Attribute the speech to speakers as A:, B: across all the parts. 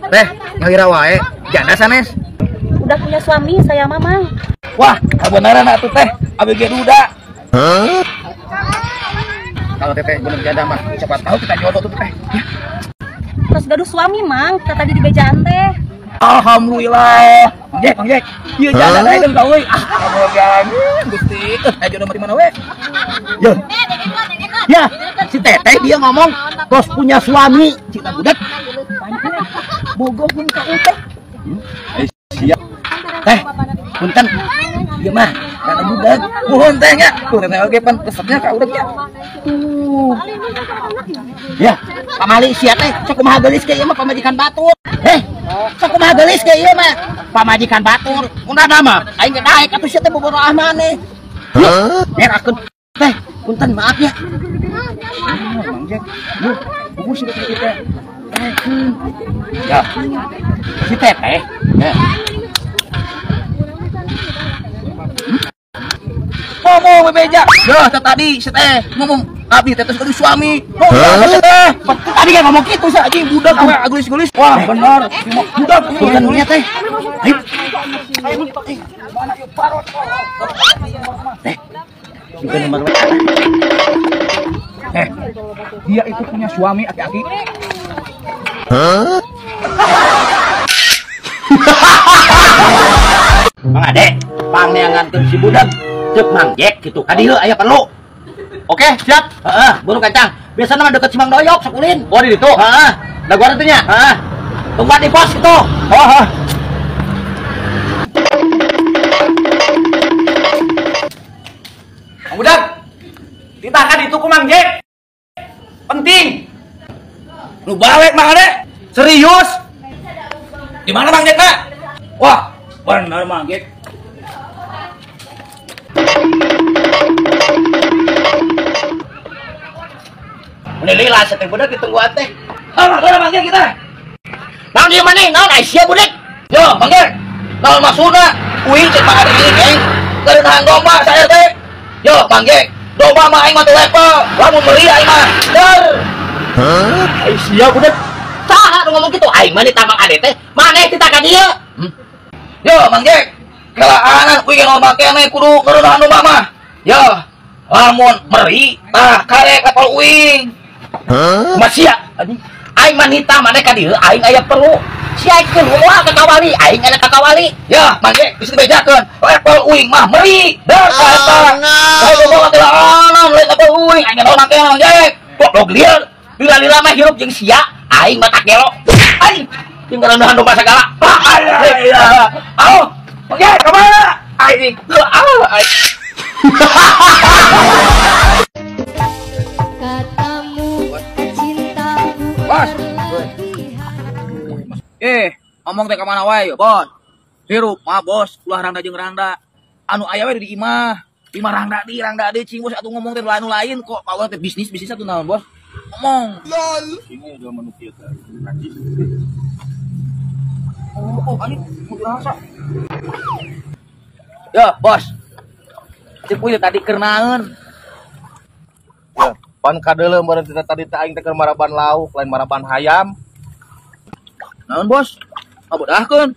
A: Teh, ngalira wae, janda sanes.
B: Udah punya suami saya mama.
A: Wah, kebenaran atuh teh, abi ge duda. Kalau teteh belum janda mah, siapa tahu kita jodoh tuh teh.
B: Terus gaduh suami mang, kita tadi di bejaan teh.
A: Alhamdulillah. Mang Jack, Mang Jack. Ieu janda teh kan euy. Ah, alhamdulillah Gusti. Eh jodoh mah di mana we? Yo. Ya, si teteh dia ngomong terus punya suami, cita budak. Bogoh pun ka utah. Siap. Teh, punten. Ieu mah kana budak. Nuhun teh nya. Tuh teteh oge pan resepnya ka udag nya. Tuh. Ya, pamali sia teh sok kumaha geulis ge ieu mah pamajikan batur. Heh, sok kumaha geulis ge ieu mah pamajikan batur. Mun mah aing ge daek atuh sia teh bobodoh maneh. Merakeun teh, punten maaf ya. Mang Jack, lu buku sih kita. Ya, si teteh. Ya. Ngomong bebeja. Ya, tadi si teh ngomong abi teh terus suami. Oh, ya, teh. Tadi kan ngomong gitu sih anjing budak we gelis-gelis. Wah, benar. Budak punten nya teh. Ayo. Teh. Bukan nomor. Dia itu punya suami aki-aki. Mang Ade, pangneangankeun si budak ceuk Mang Jack gitu. Ka dieu aya perlu. Oke, siap. Heeh, buru kacang. Biasana mah deket si Mang Doyok sok ulin. Oh, di ditu. Heeh. Daguan teh nya. Heeh. Tungguan di pos gitu. Oh, heeh.
C: Mang Budak, ditahan itu ku Mang Jack. Penting. Lu balik Mang Ade. Serius? Di mana Mang Jack, Pak? Wah, benar Mang Jack.
A: Lila teh budak ditungguan teh.
C: Ah, mana Mang Jack kita?
A: Naon ieu maneh? Naon ai sia budak?
C: Yo, Mang Jack. Naon maksudna? Uing cek Mang Ade ieu aing. Kareunahan domba saya teh. Yo, Mang Jack. Domba mah aing mah teu level. Lamun meuli aing mah. Der.
A: Hah? Ai sia budak. Saha nu ngomong kitu? Aing mah ditambang Ade teh. Maneh titah ka dieu.
C: Yo, Mang Jack. Kelaanan uing ngomong keneh kudu ngareunahan domba mah. Yo, lamun meri tah karek level uing.
A: Masih ya? Aing mah nitah maneh ka dieu, aing aya perlu. Si aing keluar ka kawali, aing aya ka kawali.
C: Ya, Mang Jack bisa dibejakeun. Level uing mah meri. Der ka eta. Lamun mah kelaanan lain level uing, aing naon make Mang Jack.
A: Goblok lieur. Lila-lila mah hirup jeung sia, aing mah tak gelo. Aing jeung ngarendahan domba sagala.
C: Ah, Mang Jack ka mana? Aing ah aing. Bos. Ngomong teh ka mana wae, Bos. Hirup mah bos, ulah randa jeung randa. Anu aya we di imah. Imah rangda di cing bos atuh ngomong teh anu lain kok awal teh bisnis atuh naon bos. Ngomong.
D: Lol. Ini udah manusia teh. Najis.
C: Oh, anjing mau dirasa. Ya, bos. Cek uy tadi keur naon?
D: Ya, pan kadeuleu meureun tadi teh aing teh keur maraban lauk, lain maraban hayam.
C: Naon, bos? Ngabedahkeun.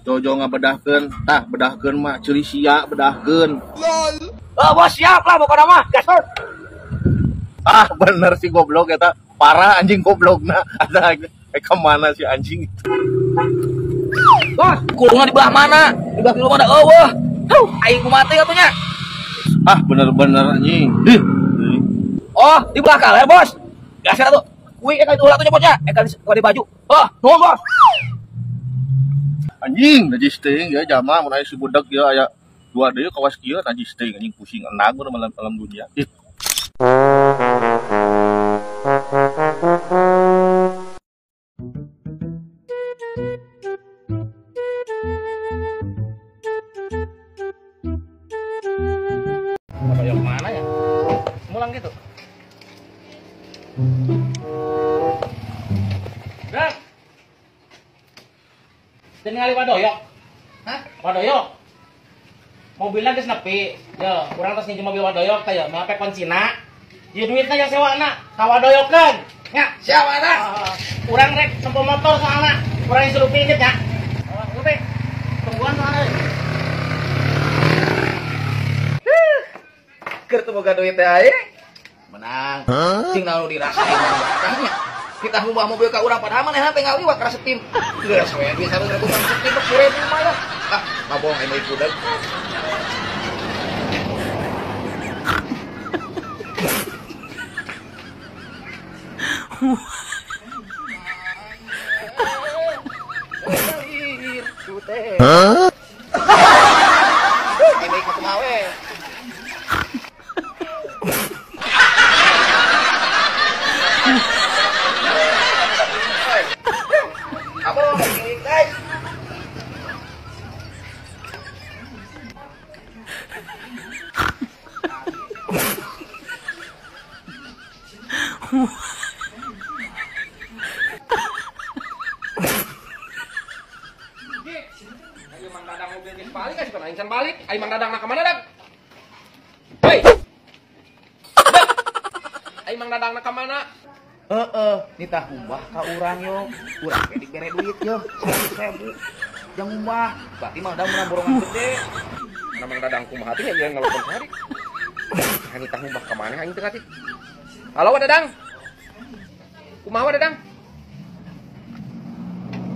D: Jojo ngabedahkeun, tah bedahkeun mah ceuli sia bedahkeun.
C: Lol. Oh, bos siap lah pokona mah, gaskeun.
D: Ah, bener sih goblok eta. Parah anjing goblokna. Ada ka mana si anjing itu?
C: Bos, kulungna di belah mana? Di belah kiri mana? Eueuh. Tuh, aing kumaha teh atuh nya.
D: Ah, bener-bener anjing. Ih.
C: Oh, di belah kaler, bos. Gaskeun atuh. Kuy eta itu atuh nya bosnya. Eta di baju. Oh, nuhun, bos.
D: Anjing, najis teuing ya jama mun aya si budak ya aya dua deui kawas kieu najis teuing anjing pusing enang mun malam dunia. Ih.
C: Yang mana ya? Mulang gitu. Dak. Ningali Wadoyo. Hah? Wadoyo.
E: Mobilnya geus nepi. Yo, urang tos nginjem mobil wadoyok teh yo, make kuncina. Ieu duitna yang sewana, ka wadoyokeun. Nya,
C: Siap, Mang.
E: Urang rek nempo motor soalna. Urang yang selupi inget nya. Oh, teh. Tungguan soalna.
A: Keur teu boga duit teh aing. Menang. Cing naon dirasain tanya. Kita ngubah mobil ka urang padahal manehna teh ngaliwat kana setim. Geus we duit 100.000 kan setim 10.000 mah lah. Ah, mabong aing mah budak. Hah?
F: Ayo Mang Dadang mobil geus balik asup aing can balik. Ayo Mang Dadang na ka mana, Dag? Hei. Ayo Mang Dadang na ka mana?
A: Heeh, nitah ngumbah ka urang yo. Urang ge dibere duit yo, 100.000. Jang ngumbah, berarti Mang Dadang menang borongan gede.
F: Nah Mang Dadang kumaha teh nya ngelokon sehari. Nitah ngumbah ka mana aing teh ngarti. Halo Dadang. Kumaha Dadang?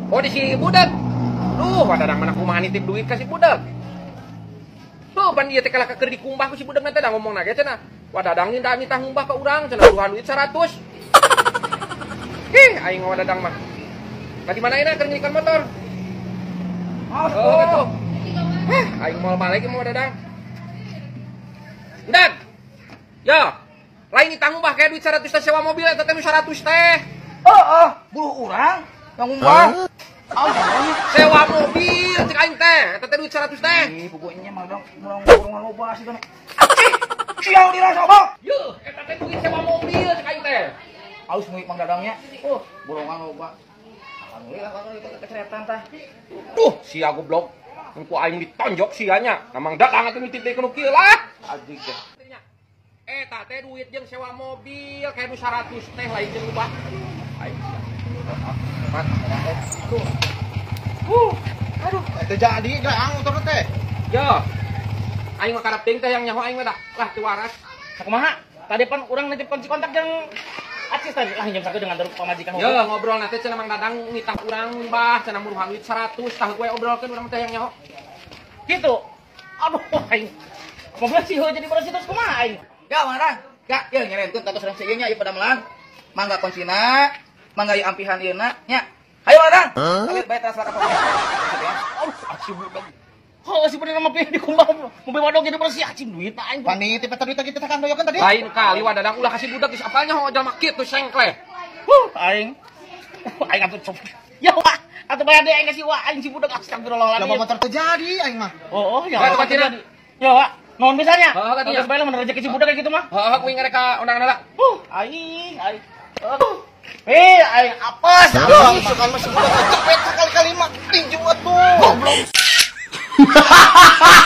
F: Oh di si budak. Duh, Dadang mana kumaha nitip duit ka si budak. Tuh, pan ieu teh kalah keur dikumbah ku si budak teh da ngomongna ge cenah. Wah Dadang nitah ngumbah ka urang cenah duhan duit 100. Ih, aing mah Dadang mah. Nah di mana ayeuna keur ngilikan motor? Oh, gitu. Heh, aing moal balik mah Dadang. Budak. Yo. Lain nitah ngumbah kayak duit 100 teh sewa mobil eta teh nu 100 teh.
A: Heeh, buluh urang yang ngumbah.
F: Sewa mobil cek aing teh, eta teh duit 100 teh.
A: Ih, pokoknya mah dong borongan loba sih kan. Siang dirasa, Bang.
F: Yuh, eta teh duit sewa mobil cek aing teh.
A: Aus muik Mang Dadangnya. Oh, borongan loba. Alhamdulillah kalau itu keceretan tah.
F: Duh, sia goblok. Ku aing ditonjok sianya. Nah Mang Dadang atuh nitip deui nu kieu lah.
A: Anjing teh.
F: Eta teh duit jeung sewa mobil kayak nu 100 teh lain jeung loba. Aing sia. Mat, aduh. Aduh,
D: teu jadi gelang motor teh.
F: Yo. Aing mah karep teuing teh yang nyaho aing mah dah. Lah teu waras.
E: Sakumaha? Tadi pan urang nitip kunci kontak jeung Acis tadi lah jam 1 dengan pamajikan.
F: Yo, ngobrol nanti cenah Mang Dadang nitah urang bah cenah muruhan duit 100 tah gue obrolkeun urang teh yang nyaho.
E: Gitu. Aduh aing. Mobil sih heuh jadi bersih terus kumaha aing?
A: Ya Mang Dadang. Ya, ieu nyerenkeun ka tos urang ieu nya ieu padamelan. Mangga kuncina, mangga ieu ampihan ieu na nya. Hayo Mang Dadang. Awit bae teras ka
E: Aduh, aci budak. Heuh si bener mah dikumbah mobil wadog jadi bersih acing duit aing.
D: Pan nitip eta duit kita kan doyokeun tadi.
F: Lain kali Wa Dadang ulah kasih budak geus apalnya ho jalma kitu sengkleh.
E: Huh, aing. Aing atuh cop. Ya wa, atuh bayar deui aing kasih wa aing si budak astagfirullahaladzim.
D: Loba motor teu jadi aing mah.
E: Oh, ya. Ya wa, nuhun pisan nya. Geus bae lah mun rezeki si budak kayak gitu mah.
F: Heeh, kuing ngarek ka undangan heula.
E: Huh, aing, aing. Eh, aing apes.
D: Aduh, sukan mah si budak cepet sekali-kali mah tinju atuh.
E: Goblok.
D: Hahaha.